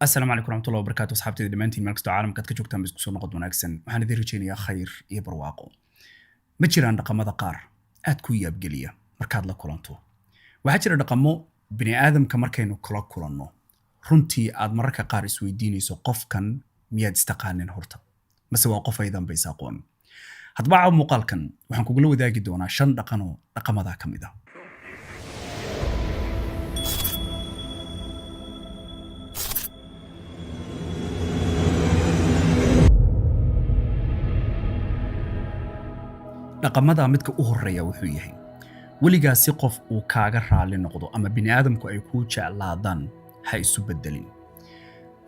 Asalaamu calaykum waraxmatullahi wabarakaatu. Asxaabtayda dhammaantiin, meel kastoo caalamka aad ka joogtaan ba, isku soo noqod wanaagsan. Waxaan idin rajaynayaa khayr iyo barwaaqo. Ma jiraan dhaqamada qaar aad ku yaabgeliya markaad la kulanto? Waxaa jira dhaqamo bini aadamka markaynu kula kulanno, runtii aad mararka qaar isweydiinayso: qofkan miyaad istaqaanin horta, mase waa qof aydan ba is aqoon? Haddaba caawa muuqaalkan waxaan kugula wadaagi doonaa shan dhaqanoo dhaqamadaa ka mid ah. Dhaqamada midka u horeeya wuxuu yahay: weligaa si qof uu kaaga raali noqdo ama bini aadamku ay kuu jeclaadaan ha isu bedelin.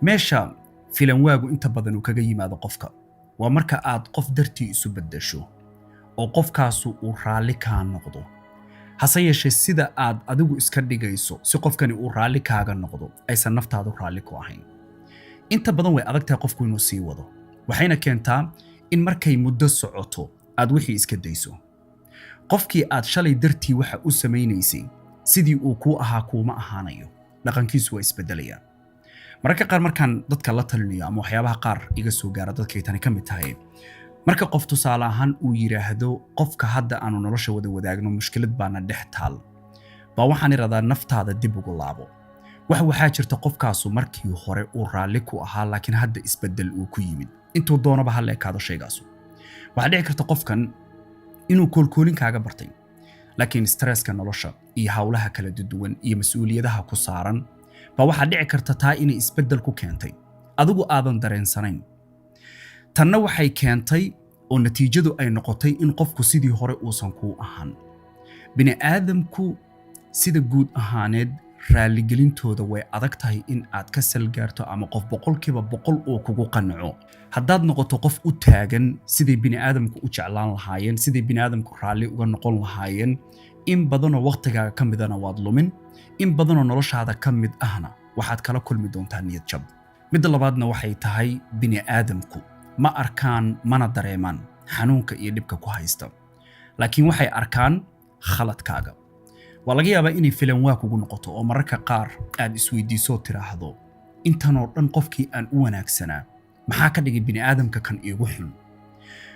Meesha filanwaagu inta badan uu kaga yimaado qofka waa marka aad qof dartii isu beddesho oo qofkaasu uu raalli kaa noqdo. Hase yeeshee, sida aad adigu iska dhigayso si qofkani uu raalli kaaga noqdo aysan naftaadu raalli ku ahayn. Inta badan way adag tahay qofku inuu sii wado, waxayna keentaa in markay muddo socoto aad wixii iska dayso. Qofkii aad shalay dartii waxa u samaynaysay sidii uu kuu ahaa kuuma ahaanayo, dhaqankiisu waa isbedelayaa. Mararka qaar markaan dadka la talinayo ama waxyaabaha qaar iga soo gaara dadkay tani ka mid tahay, marka qof tusaale ahaan uu yidhaahdo: "Qofka hadda aanu nolosha wada wadaagno mushkilad baana dhex taal," baa waxaan idhahdaa: "Naftaada dib ugu laabo. Waxaa jirta qofkaasu markii hore uu raalli ku ahaa, laakiin hadda isbedel uu ku yimid, intuu doonaba ha la ekaado shaygaasu." Waxaa dhici karta qofkan inuu koolkoolin kaaga bartay, laakiin stresska nolosha iyo howlaha kala duwan iyo mas-uuliyadaha ku saaran baa waxaa dhici karta taa inay isbeddel ku keentay adigu aadan dareensanayn. Tanna waxay keentay oo natiijadu ay noqotay in qofku sidii hore uusan kuu ahaan. Bini aadamku sida guud ahaaneed raalligelintooda way adag tahay in aad ka salgaarto ama qof 100% uu kugu qanco. Haddaad noqoto qof u taagan siday bini aadamku u jeclaan lahaayeen, siday bini aadamku raalli uga noqon lahaayeen, in badanoo wakhtigaaga ka midana waad lumin, in badanoo noloshaada ka mid ahna waxaad kala kulmi doontaa niyad jab. Midda labaadna waxay tahay: bini aadamku ma arkaan mana dareemaan xanuunka iyo dhibka ku haysta, laakiin waxay arkaan khaladkaaga. Waa laga yaabaa inay filanwaa kugu noqoto oo mararka qaar aad isweydiisoo tiraahdo: "Intanoo dhan qofkii aan u wanaagsanaa maxaa ka dhigay bini aadamka kan iigu xun?"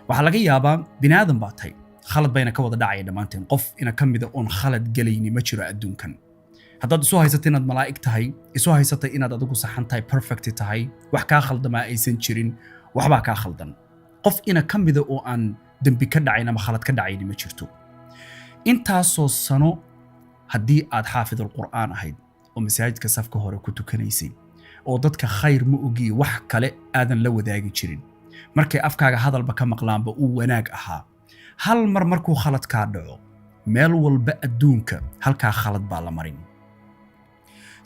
Waxaa laga yaabaa bini aadam baa tahay, khalad bayna ka wada dhacaya dhammaanteen. Qof ina ka mida oon khalad gelayni ma jiro adduunkan. Haddaad isu haysatay inaad malaa'ig tahay, isu haysatay inaad adigu saxan tahay, perfect tahay, wax kaa khaldamaa aysan jirin, waxbaa kaa khaldan. Qof ina ka mida oo aan dembi ka dhacayn ama khalad ka dhacayni ma jirto. Intaasoo sano haddii aad xaafidul qur'aan ahayd oo masaajidka safka hore ku tukanaysay oo dadka khayr ma ogiyo wax kale aadan la wadaagi jirin, markay afkaaga hadalba ka maqlaanba uu wanaag ahaa, hal mar markuu khalad kaa dhaco, meel walba adduunka halkaa khalad baa la marin.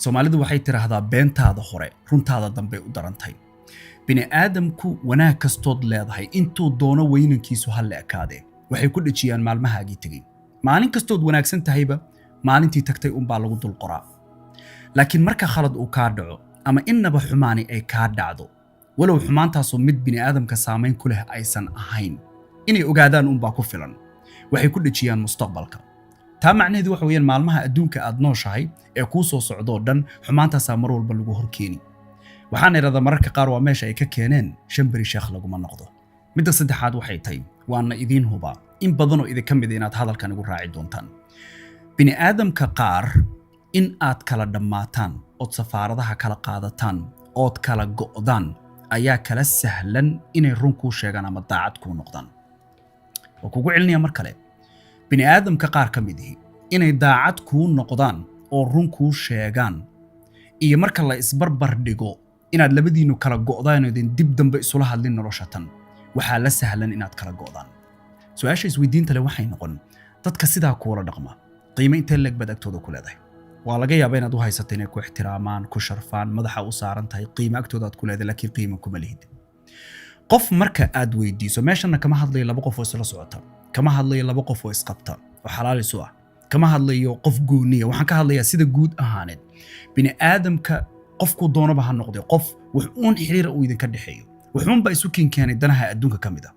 Soomaalidu waxay tidhaahdaa: "Beentaada hore runtaada dambey u darantay." Bini aadamku wanaag kastood leedahay, intuu doono weynankiisu ha la ekaadee, waxay ku dhejiyaan maalmahaagii tegey. Maalin kastood wanaagsan tahayba, maalintii tagtay unbaa lagu dul qoraa. Laakiin marka khalad uu kaa dhaco ama innaba xumaani ay kaa dhacdo, walow xumaantaasoo mid bini aadamka saamayn ku leh aysan ahayn, inay ogaadaan unbaa ku filan, waxay ku dhejiyaan mustaqbalka. Taa macnaheedu waxa weeyaan, maalmaha adduunka aad nooshahay ee kuu soo socdoo dhan xumaantaasaa mar walba lagu horkeeni. Waxaan idhahdaa mararka qaar waa meesha ay ka keeneen "shan beri sheekh laguma noqdo". Midda saddexaad waxay tahay, waana idiin hubaa in badanoo idinka mid inaad hadalkan igu raaci doontaan: bini aadamka qaar in aad kala dhammaataan ood safaaradaha kala qaadataan ood kala go'daan ayaa kala sahlan inay run kuu sheegaan ama daacad kuu noqdaan. Waa kugu celinaya mar kale: bini aadamka qaar ka mid ihi inay daacad kuu noqdaan oo run kuu sheegaan iyo marka la isbarbar dhigo inaad labadiinnu kala go'daan oodin dib dambe isula hadlin nolosha tan, waxaa la sahlan inaad kala go'daan. Su-aasha isweydiinta leh waxay noqon: dadka sidaa kuula dhaqma qiimo intee leeg baad agtooda ku leedahay? Waa laga yaabaa inaad u haysato inay ku ixtiraamaan, ku sharfaan, madaxa u saaran tahay, qiimo agtooda aad ku leedahay, laakiin qiimo kuma lihid. Qof marka aad weydiiso, meeshanna kama hadlayo laba qof oo isla socota, kama hadlayo laba qof oo isqabta oo xalaal isu ah, kama hadlayo qof gooniya. Waxaan ka hadlayaa sida guud ahaaneed bini aadamka, qofkuu doonaba ha noqday, qof wax uun xiriira uu idinka dhexeeyo, wuxuunbaa isu keenkeenay danaha adduunka ka mid ah.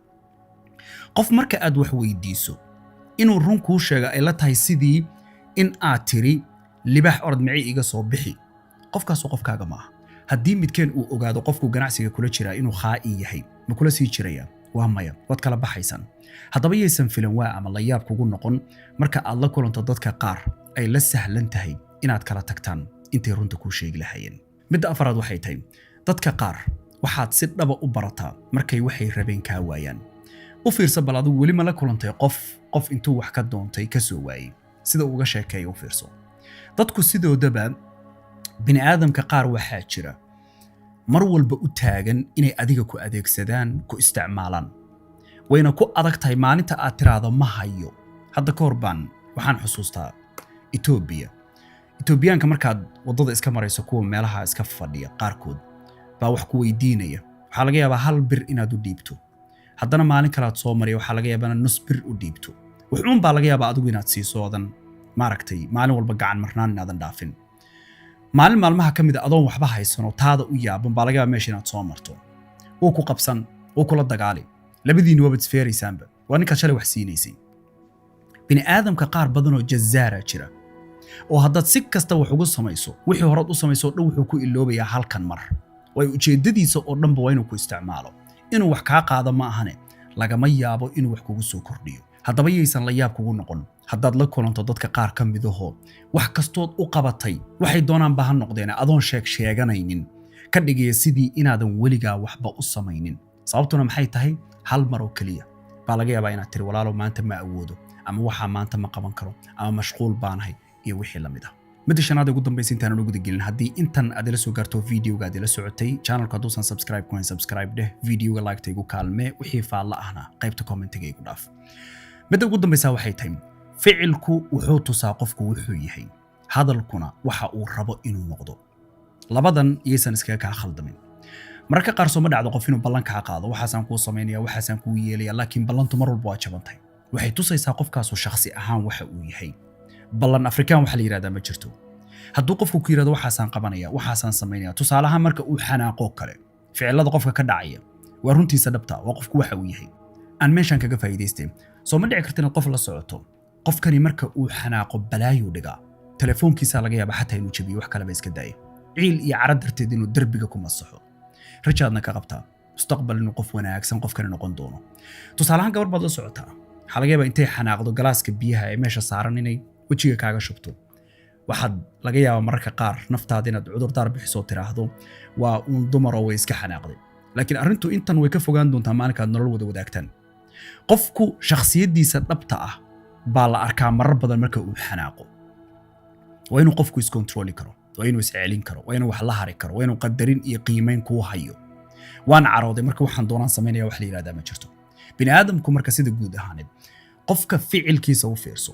Qof marka aad wax weydiiso inuu run kuu sheego ay la tahay sidii in aad tiri: "Libaax, orod mici iga soo bixi," qofkaasu qofkaaga ma aha. Haddii midkeen uu ogaado qofku ganacsiga kula jiraa inuu khaa'in yahay, ma kula sii jiraya? Waa maya, waad kala baxaysaan. Haddaba yaysan filan waa ama la yaab kugu noqon marka aad la kulanto dadka qaar ay la sahlan tahay inaad kala tagtaan intay runta kuu sheegi lahaayeen. Midda afaraad waxay tahay, dadka qaar waxaad si dhaba u barataa markay waxay rabeen kaa waayaan. U fiirso bal, adigu weli ma la kulantay qof intuu wax ka doontay ka soo waayey? Sida uu uga sheekeeya u fiirso. Dadku sidoodaba, bini aadamka qaar waxaa jira mar walba u taagan inay adiga ku adeegsadaan, ku isticmaalaan, wayna ku adag tahay maalinta aad tiraahdo ma hayo. Hadda ka hor baan waxaan xusuustaa Etoobiya. Etoobiyaanka markaad waddada iska marayso, kuwa meelaha iska fadhiya qaarkood baa wax ku weydiinaya. Waxaa laga yaabaa hal bir inaad u dhiibto, haddana maalin kalaad soo maraya, waxaa laga yaabaa inaad nus bir u dhiibto. Wuxuun baa laga yaabaa adigu inaad siiso oodan maaragtay maalin walba gacan marnaan inaadan dhaafin. Maalin maalmaha ka mid a, adoon waxba haysanoo taada u yaaban, baa laga yaabaa meesha inaad soo marto. Wuu ku qabsan, wuu kula dagaali, labadiinni waabad isfeeraysaanba. Waa ninkaad shalay wax siinaysay. Bini aadamka qaar badanoo jazaara jira oo haddaad si kasta wax ugu samayso, wixii horaad u samayso oo dhan wuxuu ku iloobayaa halkan mar. Waayo, ujeeddadiisa oo dhanba waa inuu ku isticmaalo, inuu wax kaa qaado ma ahane, lagama yaabo inuu wax kugu soo kordhiyo. Haddaba yaysan la yaab kugu noqon haddaad la kulanto dadka qaar ka midahoo wax kastood u qabatay, waxay doonaanba ha noqdeen, adoon sheeg sheeganaynin, ka dhigaya sidii inaadan weligaa waxba u samaynin. Sababtuna maxay tahay? Hal mar oo keliya baa laga yaabaa inaad tiri, "Walaalow, maanta ma awoodo," ama "Waxaa maanta ma qaban karo," ama "Mashquul baanahay," iyo wixii la mid ah. Midda shanaad ee ugu dambaysa, intaanan u guda gelin, haddii intan aad ila soo gaarto, videoga aad ila socotay, channelku hadduusan subscribe ku hayn, subscribe dheh, videoga like-ta igu kaalmee, wixii faalla ahna qaybta commentiga igu dhaaf. Midda ugu dambaysa waxay tahay, ficilku wuxuu tusaa qofku wuxuu yahay, hadalkuna waxa uu rabo inuu noqdo. Labadan iyaysan iskaga kaa khaldamin. Mararka qaar soo ma dhacdo qof inuu ballan kaa qaado, "Waxaasaan kuu samaynaya, waxaasaan kuu yeelaya," laakiin ballantu mar walba waa jaban tahay? Waxay tusaysaa qofkaasu shakhsi ahaan waxa uu yahay. Ballan Afrikaan waxa la yidhahdaa ma jirto. Hadduu qofku ku yidhahdo, "Waxaasaan qabanaya, waxaasaan samaynaya," tusaale ahaan marka uu xanaaqoo kale, ficilada qofka ka dhacaya waa runtiisa dhabta, waa qofku waxa uu yahay. Aan meeshaan kaga faa'iidaystay, soo ma dhici karta inaad qof la socoto? Qofkani marka uu xanaaqo balaayuu dhigaa. Telefoonkiisaa laga yaaba xataa inuu jabiyo, wax kaleba iska daaya, ciil iyo cara darteed inuu derbiga ku masaxo. Rajaadna ka qabtaa mustaqbal inuu qof wanaagsan qofkani noqon doono. Tusaale ahaan, gabar baad la socotaa. Waxaa laga yaabaa intay xanaaqdo galaaska biyaha ee meesha saaran inay wejiga kaaga shubto. Waxaad laga yaabaa mararka qaar naftaada inaad cudurdaar bixiso, tiraahdo, "Waa uun dumaroo, way iska xanaaqday." Laakiin arrintu intan way ka fogaan doontaa maalinkaad nolol wada wadaagtaan. Qofku shakhsiyaddiisa dhabta ah baa la arkaa marar badan marka uu xanaaqo. Waa inuu qofku iskontroli karo, waa inuu iscelin karo, waa inuu wax la hari karo, waa inuu qadarin iyo qiimayn kuu hayo. "Waan carooday, marka waxaan doonaan samaynaya" wax la yidhahdaa ma jirto. Bini aadamku marka sida guud ahaaneed, qofka ficilkiisa u fiirso,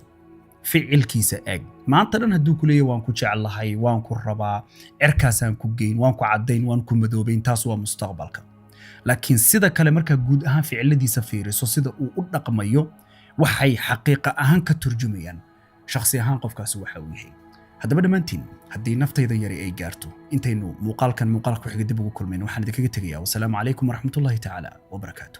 ficilkiisa eeg. Maanta dhan hadduu ku leeyahy, "Waan ku jeclahay, waan ku rabaa, cirkaasaan ku geyn, waan ku caddayn, waan ku madoobayn," taas waa mustaqbalka. Laakiin sida kale, markaa guud ahaan ficiladiisa fiiriso, sida uu u dhaqmayo waxay xaqiiqa ahaan ka turjumayaan shakhsi ahaan qofkaasi waxa uu yahay. Haddaba dhammaantiin, haddii naftayda yari ay gaarto, intaynu muuqaalkan muuqaalka ku xiga dib ugu kulmayno, waxaan idinkaga tegayaa wasalaamu calaykum waraxmatullaahi tacaala wabarakaatu.